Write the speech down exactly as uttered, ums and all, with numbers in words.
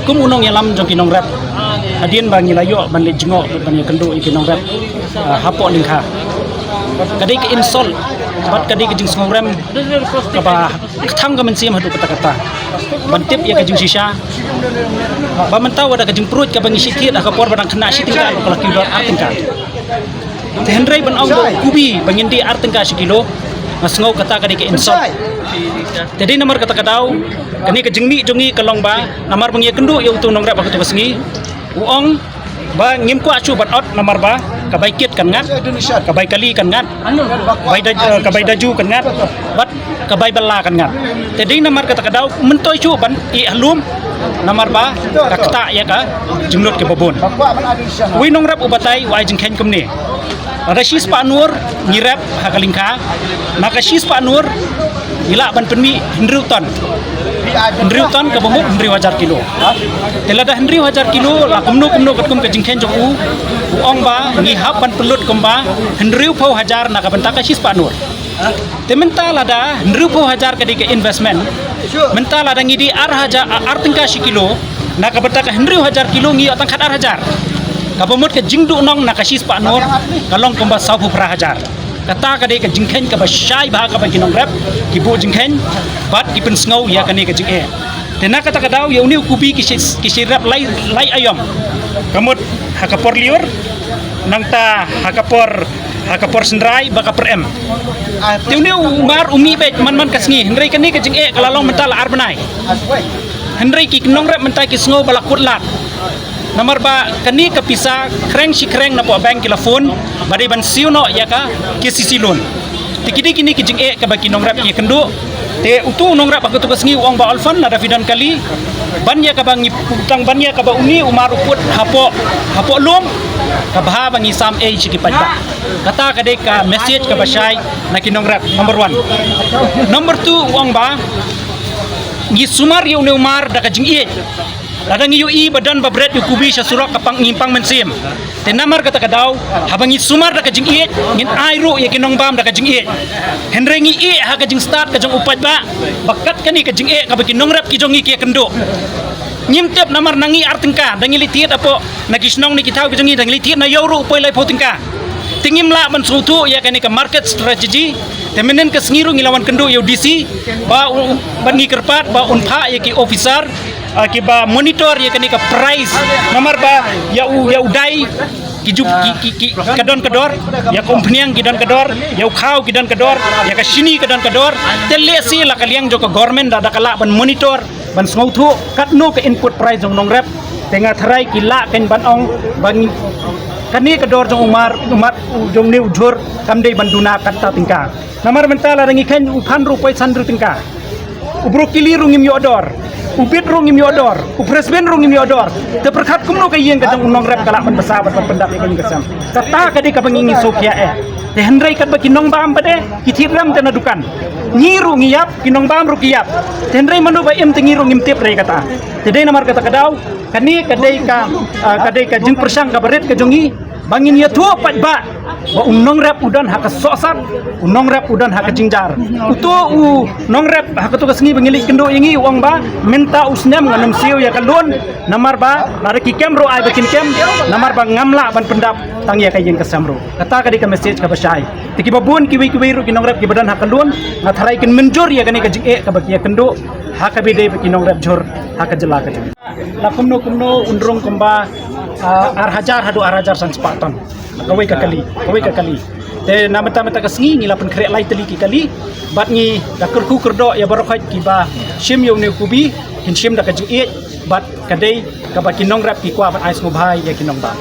Kum u nongïalam jong ki nongrep, hadien ba ngi la ïoh ban leit jngoh ban ïakynduh ïa ki nongrep, ah, hapoh lyngkha, ka dei ka insult bad ka dei ka jingsngewrem kaba kthang ka mynsiem haduh katta katta. Ban tip ïa ka jingshisha ba mynta wat da ka jingpruid kaba ngi shim thied ha ka por ba dang khynnah shi tyngka, ba ka la kiew dor ar tyngka. Te hynrei ban ong ba u kubi ba ngin die ar tyngka shi kilo, nga sngew kata ka dei ka insult. Te dei namar kata ka daw, kane ka jingmih jong ngi ka long ba namar ba ngi ïakynduh ïa uto u nongrep ha kato ka sngi, u ong ba ngim kwah shuh ban ot namar ba ka bai kit kan ngat, ka bai kali kan ngat, bai da, eh, ka bai daju kan ngat, bad ka bai bylla kan ngat. Te dei namar kata ka daw, myntoi shuh ban ïeh halum namar ba ka ktah ïa ka jinglut kaba bun. Uwei u nongrep u batai u ai jingkheiñ kumne: lada shispah nur ngi rep ha ka lyngkha, na ka shispah nur ngi lah ban pynmih hynriew ton. Hynriew ton kaba mut hynriew hajar kilo. Te lada hynriew hajar kilo, la kumno kumno katkum ka jingkheiñ jong u, u ong ba ngi hap ban pynlut kumba hynriewphew hajar na ka bynta ka shispah nur. Te mynta lada hynriewphew hajar ka dei ka investment, mynta lada ngi die ar hajar, ar tyngka shi kilo, na ka bynta ka hynriew hajar kilo ngi ïoh tang khatar hajar. Kaba mut ka jingduhnong na ka shispah nur ka long kumba sawphew phra hajar. Kata ka dei ka jingkheiñ kaba shai bha kaba ki nongrep ki buh jingkheiñ bad ki pynsngew ïa kane ka jingeh. Te na kata ka daw ïa une u kubi ki shi, ki shi rep lai, lai aïom. Ka mut ha ka por lyiur, nangta ha ka por, ha ka por synrai bad ka por em. Te une u mar u mih beit man man ka sngi, hynrei kane ka jingeh ka la long mynta la ar bnai. Hynrei ki nongrep mynta ki sngew ba la kut lad. Namar ba kane ka pisa khreng shi khreng napoh bank ki la phone ba dei ban siew noh ïa ka K C C loan. Te ki dei kine ki jingeh kaba ki nongrep ki ïakynduh. Te uto u nongrep ha kato ka sngi u ong ba Olfan, lada phi don kali, ban ïa kaba ngi, tang ban ïa kaba une u mar u kut hapoh, hapoh lum, ka bha ba ngi sam ei sha ki paidbah. Kata ka dei ka message kaba shai na ki nongrep, number one. Number two, u ong ba ngi sumar ïa une u mar da ka jingïeit. Lada ngi ïohi ba don ba bret ïa u kubi sha surok ka pang, ngi pang mynsiem. Te namar kata ka daw, haba ngi sumar da ka jingïeit, ngin ai ruh ïa ki nongbam da ka jingïeit. Hynrei ngi ïeh ha ka jingstad ka jong u paidbah ba kat kane ka jingeh kaba ki nongrep ki jong ngi ki ïakynduh. Ngim tip namar na ngi ar tyngka, da ngi leit thied hapoh na ki shnong ne ki thaw ki jong ngi, da ngi leit thied na ïew ruh u poi laiphew tyngka. Te ngim lah ban sngewthuh ïa kane ka market strategy. Te mynhynnin ka sngi ruh ngi la wan kynduh ïa u D C ba u, ban ngi kyrpad ba un phah ïa ki officer, ah, kiba monitor ïa kane ka price. Namar ba ïa u, ïa u dai ki ju, ki, ki, ki, ka don ka dor, ïa ka umphniang ki don ka dor, ïa u khaw ki don ka dor, ïa ka shini ka don ka dor. Te lehse la ka liang jong ka government da, da ka lah ban monitor, ban sngewthuh katno ka input price jong nongrep. Te nga tharai ki lah kein ban ong ba ngi, kane ka dor jong u mar, u mar, u jong ne u jhur kam dei ban duna katta tyngka. Namar mynta lada ngi kheiñ u phan ruh poi san hynriew tyngka. U brokoli ruh ngim ïoh dor. U bit ruh ngim ïoh dor. U french bean ruh ngim ïoh dor. Te pyrkhat kumno ka ïing ka jong u nongrep ka lah ban bsa bad ban pyndap ïa ka ïing ka sem. Kata ka dei kaba ngi ngi sngewkhia eh. Te hynrei katba ki nongbam pat de ki thied rem te na dukan. Ngi ruh ngi ïap, ki nongbam ruh ki ïap. Te hynrei mano ba im te ngi ruh ngim tip re kata. Te dei namar kata ka daw, kane ka dei ka, ah, ka dei ka jingpyrshang kaba rit ka jong ngi. Ba ngin ïathuh paidbah ba u nongrep u don ha ka sohsat, u nongrep u don ha ka jingjar. Uto u nongrep ha kato ka sngi ba ngi leit kynduh ïa ngi u ong ba mynta u snem ngan ym siew ïa ka loan, namar ba lada ki kem ruh ai ba kin kem, namar ba ngam lah ban pyndap tang ïa ka ïing ka sem ruh. Kata ka dei ka message kaba shai. Te kiba bun kiwei kiwei ruh ki nongrep kiba don ha ka loan, nga tharai kin mynjur ïa kane ka jingeh kaba ki ïakynduh ha kaba ïadei bad ki nongrep jhur ha ka jylla ka jong ngi. La kumno kumno un rung kumba, ah, ar hajar haduh ar hajar san spah ton. Kawei ka kali, kawei ka kali. Te na mynta mynta ka sngi ngi la pynkhreh lai tylli ki kali bad ngi da kyrkhu kyrdoh ïa baroh kiba shim ïa une u kubi, kin shim da ka jingïeit bad ka dei kaba ki nongrep ki kwah ban ai sngewbha ïa ki nongbam.